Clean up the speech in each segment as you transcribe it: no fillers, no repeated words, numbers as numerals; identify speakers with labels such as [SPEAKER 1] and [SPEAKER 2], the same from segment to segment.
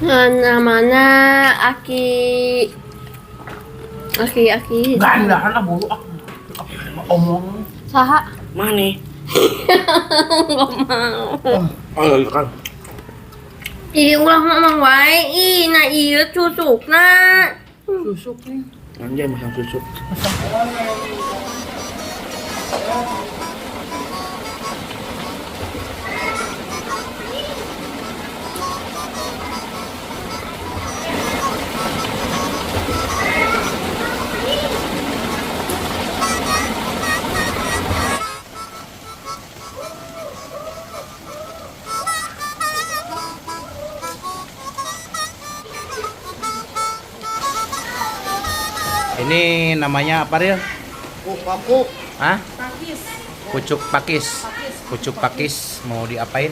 [SPEAKER 1] Mana Aki Aki Aki.
[SPEAKER 2] Gandahan lah bulu aku. Omong.
[SPEAKER 1] Saha?
[SPEAKER 3] Mana?
[SPEAKER 1] Nggak mau.
[SPEAKER 3] Oh, iya kan.
[SPEAKER 1] Ih, ulah ngomong wae. Ih, nah iya cucukna.
[SPEAKER 2] Susuk nih.
[SPEAKER 3] Anjay masak susuk.
[SPEAKER 4] Ini namanya apa, Ril?
[SPEAKER 3] Paku.
[SPEAKER 4] Hah? Pucuk pakis. Pucuk pakis mau diapain?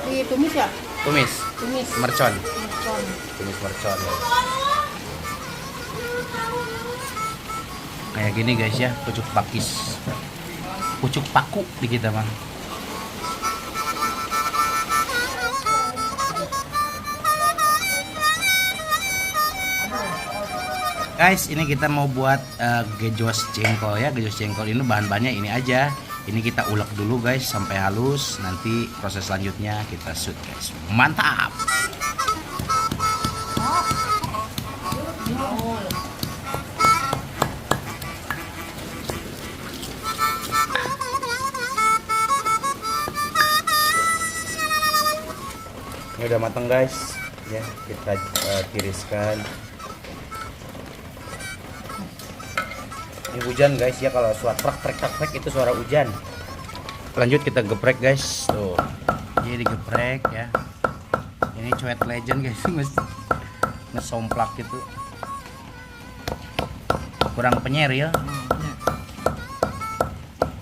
[SPEAKER 2] Ditumis ya?
[SPEAKER 4] Tumis.
[SPEAKER 2] Tumis.
[SPEAKER 4] Mercon. Tumis mercon. Kayak gini guys ya, pucuk pakis. Pucuk paku di kita mah. Guys, ini kita mau buat gejos jengkol ya. Gejos jengkol ini bahan-bahannya ini aja. Ini kita ulek dulu guys sampai halus. Nanti proses selanjutnya kita shoot guys. Mantap. Ini udah matang guys. Ya, kita tiriskan. Ini hujan guys ya, kalau suara trek trek trek trek itu suara hujan. Lanjut kita geprek guys. Tuh. Jadi digeprek ya. Ini cuet legend guys, ngesomplak gitu. Kurang penyer ya.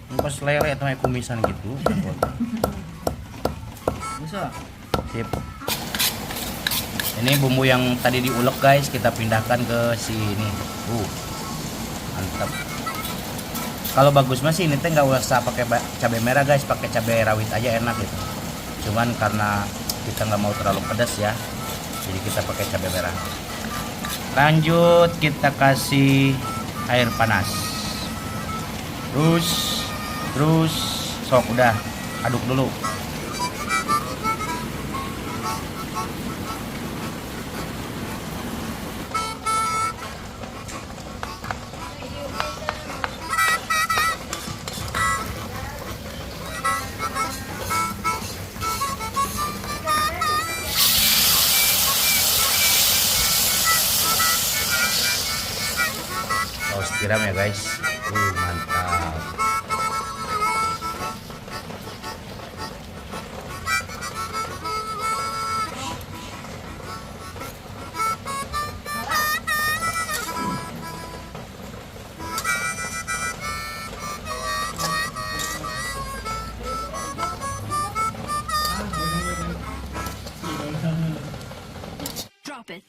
[SPEAKER 4] Ini pas lele atau kumisan gitu.
[SPEAKER 2] Bisa.
[SPEAKER 4] Sip. Ini bumbu yang tadi diulek guys, kita pindahkan ke sini. Mantap. Kalau bagus mah sih ini teh nggak usah pakai cabai merah guys, pakai cabai rawit aja enak gitu. Cuman karena kita nggak mau terlalu pedas ya, jadi kita pakai cabai merah. Lanjut kita kasih air panas. Terus, terus, sok udah aduk dulu. Saus tiram ya guys. Mantap.
[SPEAKER 1] Drop it.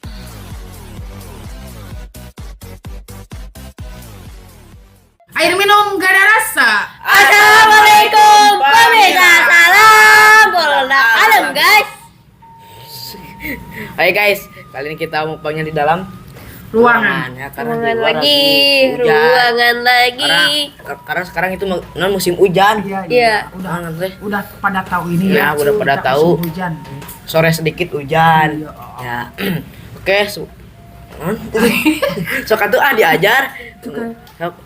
[SPEAKER 2] Air minum gak ada rasa.
[SPEAKER 1] Assalamualaikum pemirsa, salam bola alam guys.
[SPEAKER 3] Hai guys, kali ini kita mukbangnya di dalam
[SPEAKER 2] Ruangan.
[SPEAKER 3] ya, karena di
[SPEAKER 1] Ruangan
[SPEAKER 3] luar
[SPEAKER 1] lagi,
[SPEAKER 3] hujan.
[SPEAKER 1] ruangan lagi.
[SPEAKER 3] Karena sekarang itu non musim hujan.
[SPEAKER 1] Iya.
[SPEAKER 2] Udah,
[SPEAKER 3] Nah, nanti
[SPEAKER 2] udah pada tahu ini
[SPEAKER 3] Ya, udah pada
[SPEAKER 2] Udah
[SPEAKER 3] tahu.
[SPEAKER 2] musim hujan.
[SPEAKER 3] Sore sedikit hujan.
[SPEAKER 2] Iya.
[SPEAKER 3] Ya. Oke, sok atuh ah diajar. Sok,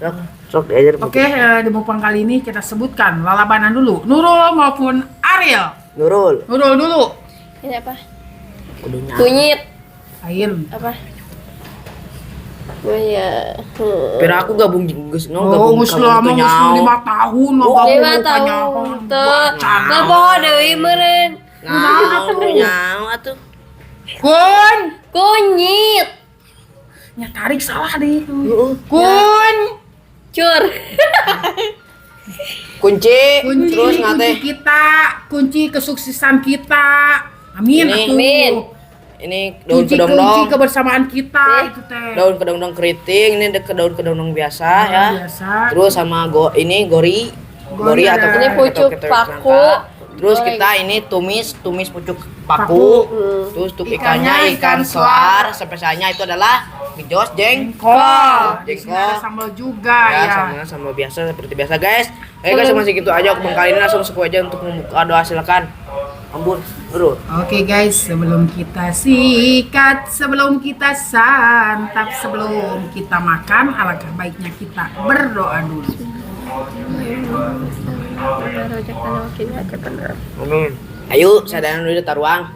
[SPEAKER 3] sok, sok diajar.
[SPEAKER 2] Oke, di mukbang kali ini kita sebutkan lalabanan dulu. Nurul maupun Ariel.
[SPEAKER 3] Nurul.
[SPEAKER 2] Nurul dulu.
[SPEAKER 1] Ini apa?
[SPEAKER 3] Kudunya.
[SPEAKER 1] Kunyit
[SPEAKER 2] Lain.
[SPEAKER 1] apa? Gue ya.
[SPEAKER 3] Pira aku gabung geus no
[SPEAKER 2] Oh,
[SPEAKER 3] gabung
[SPEAKER 2] geus lama, geus 5 tahun lo gabung
[SPEAKER 1] 5 tahun. Tuh, ngepoho deui meureun.
[SPEAKER 3] Nah, nyawa atuh.
[SPEAKER 2] Kun.
[SPEAKER 1] Kunyit.
[SPEAKER 2] Ya tarik salah deh. Kun.
[SPEAKER 1] Cur.
[SPEAKER 3] Kunci,
[SPEAKER 2] Kunci,
[SPEAKER 3] terus
[SPEAKER 2] kunci
[SPEAKER 3] ngate.
[SPEAKER 2] kita, kunci kesuksesan kita. Amin
[SPEAKER 3] Ini.
[SPEAKER 2] atuh.
[SPEAKER 1] Amin.
[SPEAKER 3] Ini daun
[SPEAKER 2] Kunci kunci
[SPEAKER 3] kedondong.
[SPEAKER 2] kebersamaan kita itu teh.
[SPEAKER 3] Daun kedondong keriting, ini daun kedondong biasa ya.
[SPEAKER 2] Biasa.
[SPEAKER 3] Terus sama go ini gori,
[SPEAKER 2] Gori
[SPEAKER 3] gori atau
[SPEAKER 2] ada.
[SPEAKER 1] Ini pucuk
[SPEAKER 3] atau
[SPEAKER 1] paku.
[SPEAKER 3] nangka. Terus
[SPEAKER 1] Goreng.
[SPEAKER 3] kita ini tumis tumis pucuk paku. Terus untuk ikannya
[SPEAKER 2] Ikannya
[SPEAKER 3] ikan
[SPEAKER 2] ikan
[SPEAKER 3] selar, spesialnya itu adalah gejos jengkol.
[SPEAKER 2] Jengkol. Di sini
[SPEAKER 3] Jengkol.
[SPEAKER 2] ada sambal juga
[SPEAKER 3] Ya,
[SPEAKER 2] ya.
[SPEAKER 3] sama sama biasa seperti biasa guys. Ayo guys, masih gitu aja aku kali ini langsung seku aja untuk membuka doa silakan. Ampun, bro.
[SPEAKER 2] Oke guys, sebelum kita sikat, sebelum kita santap, sebelum kita makan, alangkah baiknya kita berdoa dulu.
[SPEAKER 3] Amin. Ayo, sadar dulu taruang.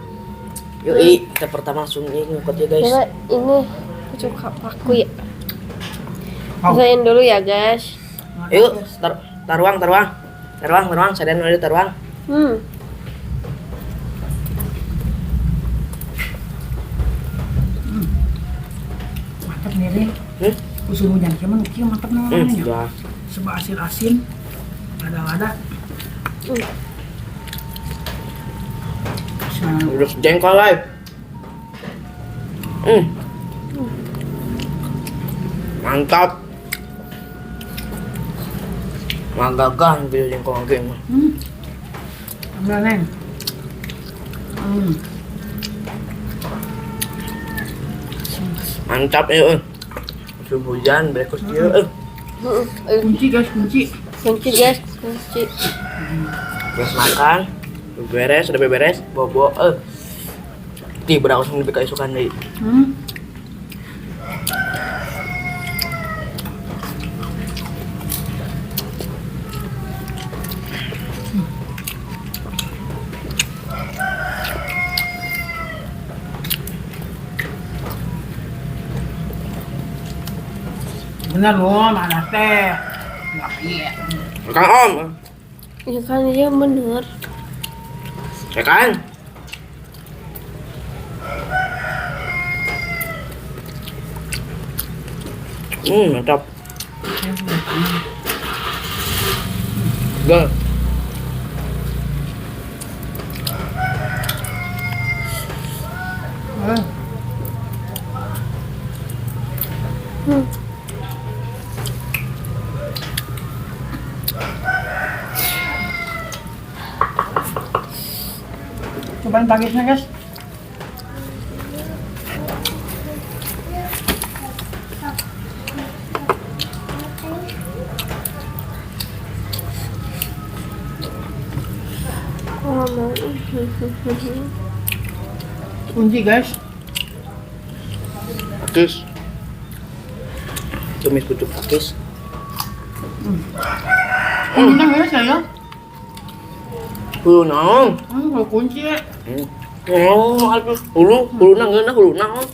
[SPEAKER 3] Yuk, I, kita pertama langsung ini ngikut ya guys.
[SPEAKER 1] Coba ini pucuk paku ya.
[SPEAKER 2] Mau.
[SPEAKER 1] Rasain dulu ya guys.
[SPEAKER 3] Ayo, taruang, taruang. Taruang, taruang, sadar dulu taruang.
[SPEAKER 1] Hmm.
[SPEAKER 2] Mantap nih, Ri.
[SPEAKER 3] Hmm?
[SPEAKER 2] Usul hujan kieu mah kieu mantap namanya.
[SPEAKER 3] Ya.
[SPEAKER 2] Sebab asin-asin, lada-lada.
[SPEAKER 3] Udah jengkol, guys. Mantap. Mantap kan video jengkol lagi mah.
[SPEAKER 2] Ambil, Neng.
[SPEAKER 3] Mantap ya. Musim hujan berekos dia.
[SPEAKER 2] Kunci guys, kunci.
[SPEAKER 1] Kunci guys, kunci.
[SPEAKER 3] Beres makan, beres, udah beres, bobo. Tiba langsung lebih keisukan deui.
[SPEAKER 2] Bener loh, mana teh. Nggak iya.
[SPEAKER 3] Kang Om.
[SPEAKER 1] Ya kan iya bener.
[SPEAKER 3] Ya kan? Mantap. Gol.
[SPEAKER 2] Cobain pagisnya guys. Kunci guys.
[SPEAKER 3] Pakis. Tumis pucuk pakis.
[SPEAKER 2] Ini guys ya.
[SPEAKER 3] Hulu naon?
[SPEAKER 2] Kalau kunci.
[SPEAKER 3] Oh, aduh, hulu, hulu nang hulu naon?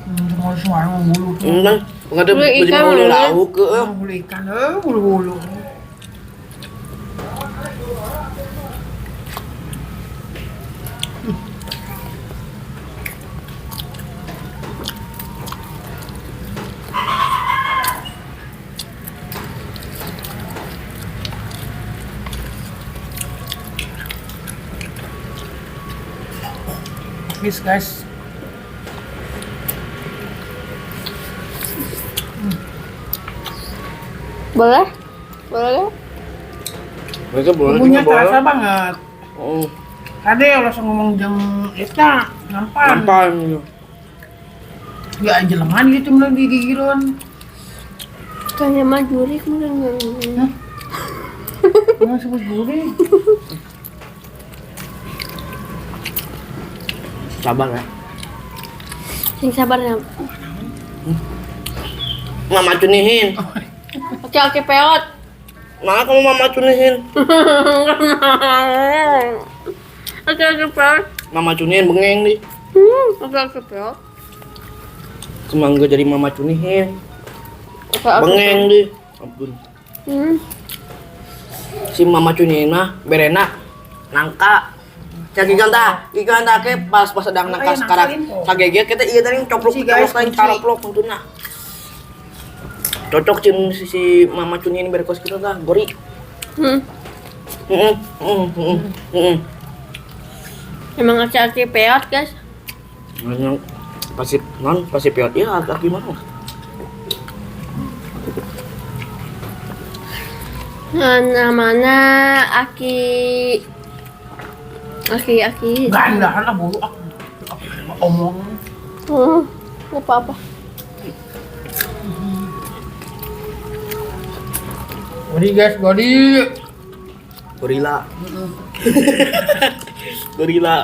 [SPEAKER 2] Semua suara hulu.
[SPEAKER 3] Kan, enggak ada
[SPEAKER 1] Hulu ikan,
[SPEAKER 3] hulu
[SPEAKER 1] hulu.
[SPEAKER 3] lauk ke.
[SPEAKER 2] Hulu ikan, hulu hulu. Please guys.
[SPEAKER 1] Boleh? Boleh kan?
[SPEAKER 3] Mereka boleh
[SPEAKER 2] Bumbunya
[SPEAKER 3] juga boleh.
[SPEAKER 2] terasa banget.
[SPEAKER 3] Oh,
[SPEAKER 2] Tadi langsung ngomong jeng eta, nampan.
[SPEAKER 3] nampan.
[SPEAKER 2] Ya jelengan gitu mulai digigiran.
[SPEAKER 1] Kayaknya mah gurih mungkin.
[SPEAKER 2] Nggak sebut gurih.
[SPEAKER 3] Sabar ya.
[SPEAKER 1] Sing sabar ya.
[SPEAKER 3] Mama cunihin.
[SPEAKER 1] Oke oke peot.
[SPEAKER 3] Mana kamu mama cunihin?
[SPEAKER 1] Oke oke peot.
[SPEAKER 3] Mama cunihin bengeng nih.
[SPEAKER 1] Oke oke peot.
[SPEAKER 3] Kemangga jadi mama cunihin.
[SPEAKER 1] Oke oke.
[SPEAKER 3] Bengeng deh. Ampun. Si mama cunihin mah berena nangka. Cak ikan tah, ikan tah ke pas pas sedang nangka
[SPEAKER 2] Ayo,
[SPEAKER 3] sekarang.
[SPEAKER 2] nangkain kok.
[SPEAKER 3] Sagege kita iya tadi coplok
[SPEAKER 2] Kunci, guys,
[SPEAKER 3] coplok lain
[SPEAKER 2] kunci.
[SPEAKER 3] caroplok untuna. Cocok cin si mama cunihin berekos kita tah, gori.
[SPEAKER 1] Emang aki-aki peot guys.
[SPEAKER 3] Memang pasti non pasti peot ya agak gimana?
[SPEAKER 1] Nah, namanya Aki Aki-aki.
[SPEAKER 2] Gandahan lah bulu ah. Omong.
[SPEAKER 1] Nggak apa-apa.
[SPEAKER 2] Body guys, body.
[SPEAKER 3] Gorila. Gorila.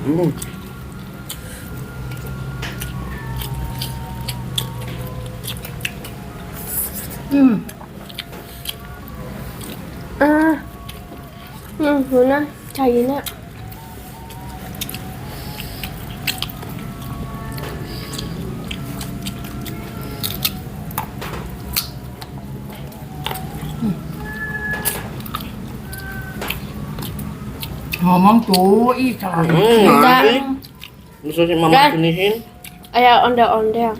[SPEAKER 3] Hmm.
[SPEAKER 2] Hmm.
[SPEAKER 1] Ah. Guna China.
[SPEAKER 2] Ngomong tuh, ih salah.
[SPEAKER 1] Enggak.
[SPEAKER 3] Nanti. Musuh si mama
[SPEAKER 1] Enggak.
[SPEAKER 3] sinihin.
[SPEAKER 1] Aya ondel-ondel.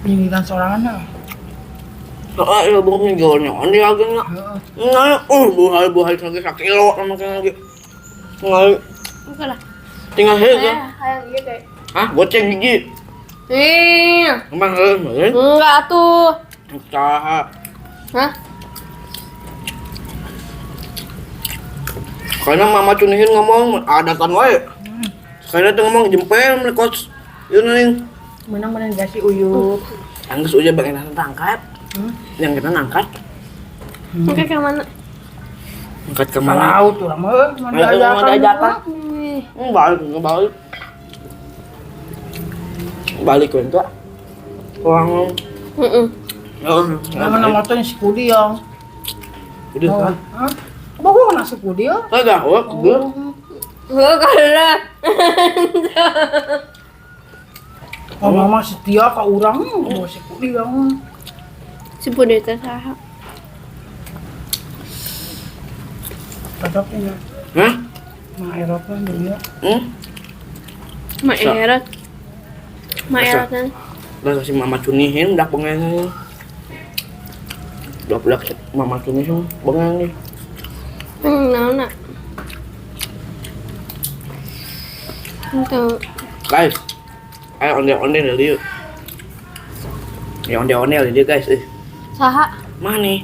[SPEAKER 2] Penyelidikan sorangan lah.
[SPEAKER 3] Soalnya ya bohongnya jalannya ondel lagi nggak.
[SPEAKER 2] Heeh.
[SPEAKER 3] Nggak, buhai-buhai lagi sakilo sama kayak lagi. Nggak,
[SPEAKER 1] Enggak lah.
[SPEAKER 3] tinggal sih ya.
[SPEAKER 1] Hayang iya kayak.
[SPEAKER 3] Hah, goceng gigi.
[SPEAKER 1] Ih,
[SPEAKER 3] Emang eh,
[SPEAKER 1] enggak tuh.
[SPEAKER 3] Usaha.
[SPEAKER 1] Hah?
[SPEAKER 3] Karena mama cunihin ngomong adatan wae. Karena tuh ngomong jempel coach. Ieu nih.
[SPEAKER 2] Menang-menang gak sih Uyup?
[SPEAKER 3] Anggus udah bang enak tangkap. Yang kita nangkat.
[SPEAKER 1] Enggak ke mana?
[SPEAKER 3] Angkat ke
[SPEAKER 2] Ke
[SPEAKER 3] mana?
[SPEAKER 2] laut tuh lama, mana
[SPEAKER 3] Ayo,
[SPEAKER 2] diajakan.
[SPEAKER 3] mana diajakan.
[SPEAKER 1] Ih,
[SPEAKER 3] Balik, balik. Balik ke itu. Orang
[SPEAKER 1] heeh.
[SPEAKER 2] Mana motornya si Kudi yang.
[SPEAKER 3] Udah kan?
[SPEAKER 2] Hah? Apa gua kena si Kudi ya?
[SPEAKER 3] Kagak, oh, gue.
[SPEAKER 1] Gua kalah.
[SPEAKER 2] Oh, mama setia ke urang, oh si Kudi yang.
[SPEAKER 1] Si Bude teh saha?
[SPEAKER 2] Cocok ya.
[SPEAKER 3] Hah?
[SPEAKER 2] Ma Eropa dunia.
[SPEAKER 3] Hmm?
[SPEAKER 1] Ma
[SPEAKER 3] Sa.
[SPEAKER 1] Erot. Ma
[SPEAKER 3] Sa.
[SPEAKER 1] Erot nan.
[SPEAKER 3] Udah si mama cunihin udah pengen. Udah udah mama cunihin pengen nih.
[SPEAKER 1] Naon na? Itu.
[SPEAKER 3] Guys, ayo ondel-ondel dari yuk. Ya ondel-ondel dari guys. Eh,
[SPEAKER 1] Saha?
[SPEAKER 3] mana nih?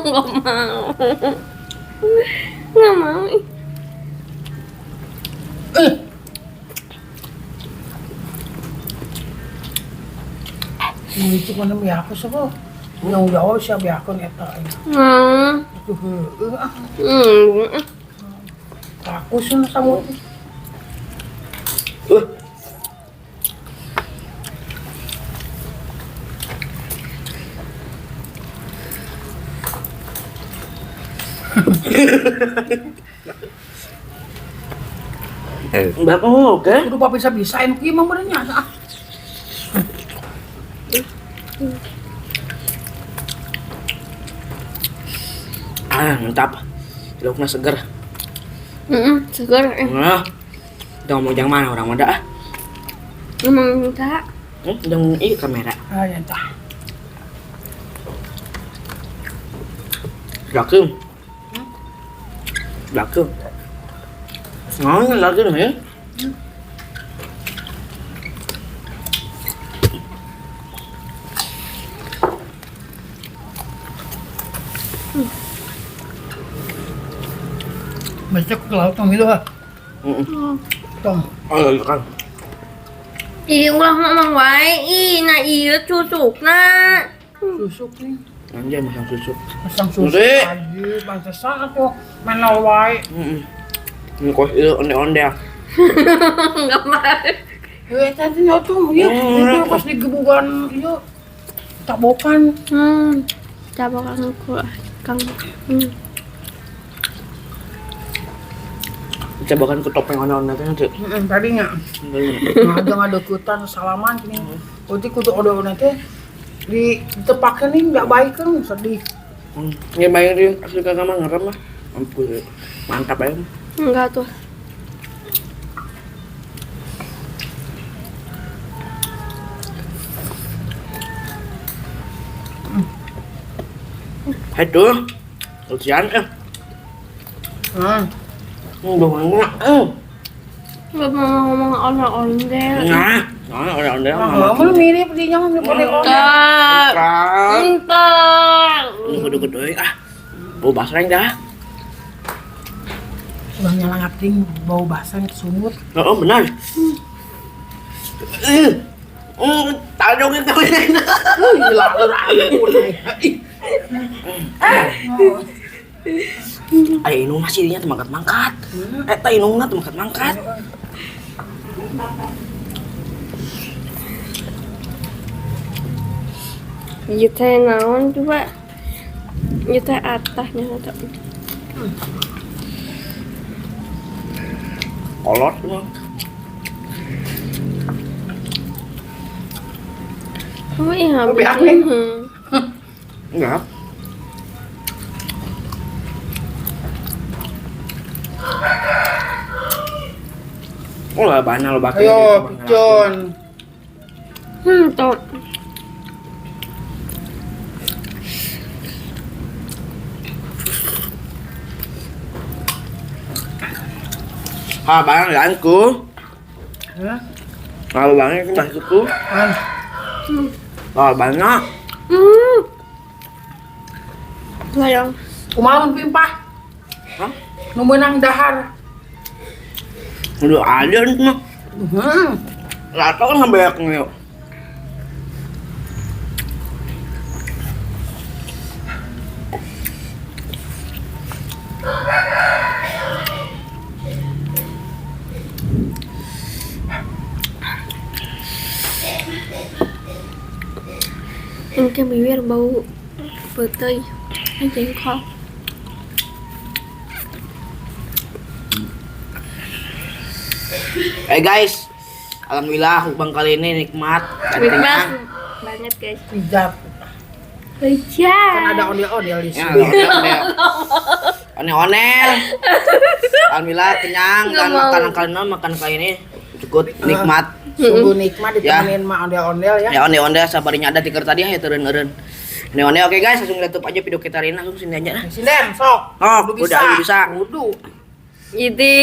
[SPEAKER 1] Enggak mau. Enggak mau. ih.
[SPEAKER 2] Ini mana biaku sih Yang jauh siap biakun eta.
[SPEAKER 1] Hmm.
[SPEAKER 2] Itu heueuh ah.
[SPEAKER 1] Hmm.
[SPEAKER 2] Aku sih sama.
[SPEAKER 3] Berapa oke?
[SPEAKER 2] Kudu bisa-bisain kieu mah bener nya ah.
[SPEAKER 3] Ah, mantap. Lauknya seger.
[SPEAKER 1] Heeh, seger. Eh,
[SPEAKER 3] Nah, udah ngomong yang mana orang muda ah?
[SPEAKER 1] Ngomong saha?
[SPEAKER 3] Yang i kamera.
[SPEAKER 2] Ah, ya tah.
[SPEAKER 3] Belakang. Belakang. Ngon lagi nih.
[SPEAKER 2] Besok ke laut tong itu ah.
[SPEAKER 3] Heeh.
[SPEAKER 2] Tong.
[SPEAKER 3] Oh, iya kan.
[SPEAKER 1] Ih, ulah ngomong wae. Ih, nah ieu cucukna.
[SPEAKER 2] Susuk nih.
[SPEAKER 3] Anjay masang susuk.
[SPEAKER 2] Masang susuk
[SPEAKER 3] Udah.
[SPEAKER 2] aja, pantesan atuh menol wae.
[SPEAKER 3] Heeh. Ini kok itu ondel-ondel.
[SPEAKER 1] Enggak mau.
[SPEAKER 2] Eh, tadi tuh, iya, itu pas digebukan, iya, tabokan.
[SPEAKER 1] Cabokan ku Kang.
[SPEAKER 3] Coba kan ke topeng ondel-ondel teh nanti.
[SPEAKER 2] Tadinya, ngada ngadeukeutan salaman gini. Berarti kudu ondel-ondel teh di tepaknya nih nggak baik kan, sedih.
[SPEAKER 3] Ya bayangin asli kakak mah ngerem lah. Ampun. Mantap aja.
[SPEAKER 1] Enggak tuh.
[SPEAKER 3] Aduh. Ujian eh.
[SPEAKER 2] Hmm.
[SPEAKER 3] Udah enak.
[SPEAKER 1] Gak mau ngomong ondel-ondel.
[SPEAKER 3] Nah, nah ondel-ondel.
[SPEAKER 2] Oh, lu mirip dinya mah mirip ondel-ondel.
[SPEAKER 1] Entar. Entar.
[SPEAKER 3] Ini gede-gede ah. Bau basreng dah.
[SPEAKER 2] Ulah nyalangap ting bau basreng sungut.
[SPEAKER 3] Oh, benar. Tahu dong itu.
[SPEAKER 2] Gila lu ampun.
[SPEAKER 3] Ayo inung masih dinya teu mangkat-mangkat. Eta inungna teu mangkat-mangkat.
[SPEAKER 1] Ieu teh naon coba? Ieu teh atahnya eta.
[SPEAKER 3] Kolot mah.
[SPEAKER 1] Oh iya,
[SPEAKER 2] Lebih aneh.
[SPEAKER 3] Enggak. Oh lah banyak lo bakal.
[SPEAKER 2] Ayo, picun.
[SPEAKER 1] Tuh.
[SPEAKER 3] Ah, banyak langku.
[SPEAKER 2] Hah?
[SPEAKER 3] Kalau banyak itu maksudku.
[SPEAKER 2] Ah,
[SPEAKER 3] Ah, banyak.
[SPEAKER 1] Sayang.
[SPEAKER 2] Kumaha mun pimpah?
[SPEAKER 3] Hah?
[SPEAKER 2] Nu meunang dahar.
[SPEAKER 3] Udah ada nih mah.
[SPEAKER 2] Hmm.
[SPEAKER 3] Rata kan sampai aku yuk.
[SPEAKER 1] Ini kan bibir bau petai jengkol.
[SPEAKER 3] Eh guys, alhamdulillah mukbang kali ini nikmat dan
[SPEAKER 1] Nikmat
[SPEAKER 3] kenyang.
[SPEAKER 1] banget guys.
[SPEAKER 2] Ijab.
[SPEAKER 1] Hujan.
[SPEAKER 2] Kan ada ondel-ondel di
[SPEAKER 3] Ya,
[SPEAKER 2] sini.
[SPEAKER 3] onel-onel. Onel-onel. Alhamdulillah kenyang
[SPEAKER 1] Nggak
[SPEAKER 3] dan
[SPEAKER 1] mau.
[SPEAKER 3] makanan kali ini makan kali ini cukup nikmat.
[SPEAKER 2] Sungguh nikmat ditemenin ma ondel-ondel ya.
[SPEAKER 3] Ya onde-onde sabarinya ada tiker tadi ya turun-turun. Onde-onde oke guys, langsung tutup aja video kita hari ini langsung sini aja.
[SPEAKER 2] Sinden, sok.
[SPEAKER 3] Oh,
[SPEAKER 2] Kudu
[SPEAKER 3] udah, udah bisa.
[SPEAKER 2] Kudu.
[SPEAKER 1] Jadi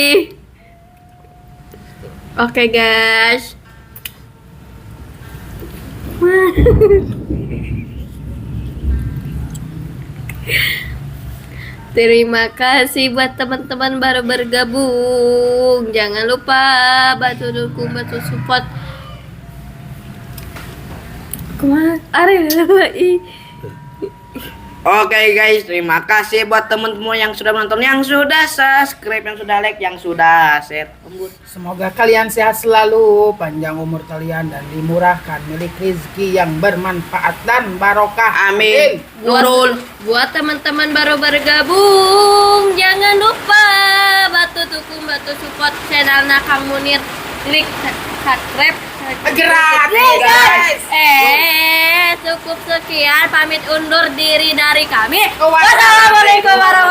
[SPEAKER 1] oke guys. Terima kasih buat teman-teman baru bergabung. Jangan lupa bantu dukung, bantu support. Kumaha? Are, ih.
[SPEAKER 3] Oke guys, terima kasih buat teman-teman yang sudah menonton, yang sudah subscribe, yang sudah like, yang sudah share. Lembut.
[SPEAKER 2] Semoga kalian sehat selalu, panjang umur kalian dan dimurahkan milik rezeki yang bermanfaat dan barokah.
[SPEAKER 3] Amin. Nurul.
[SPEAKER 1] Buat teman-teman baru bergabung, jangan lupa bantu dukung, bantu support channel Kang Munir. Klik subscribe.
[SPEAKER 2] Gratis, guys.
[SPEAKER 1] Cukup sekian, pamit undur diri dari kami.
[SPEAKER 2] Wassalamualaikum.
[SPEAKER 1] Wassalamualaikum warahmatullahi.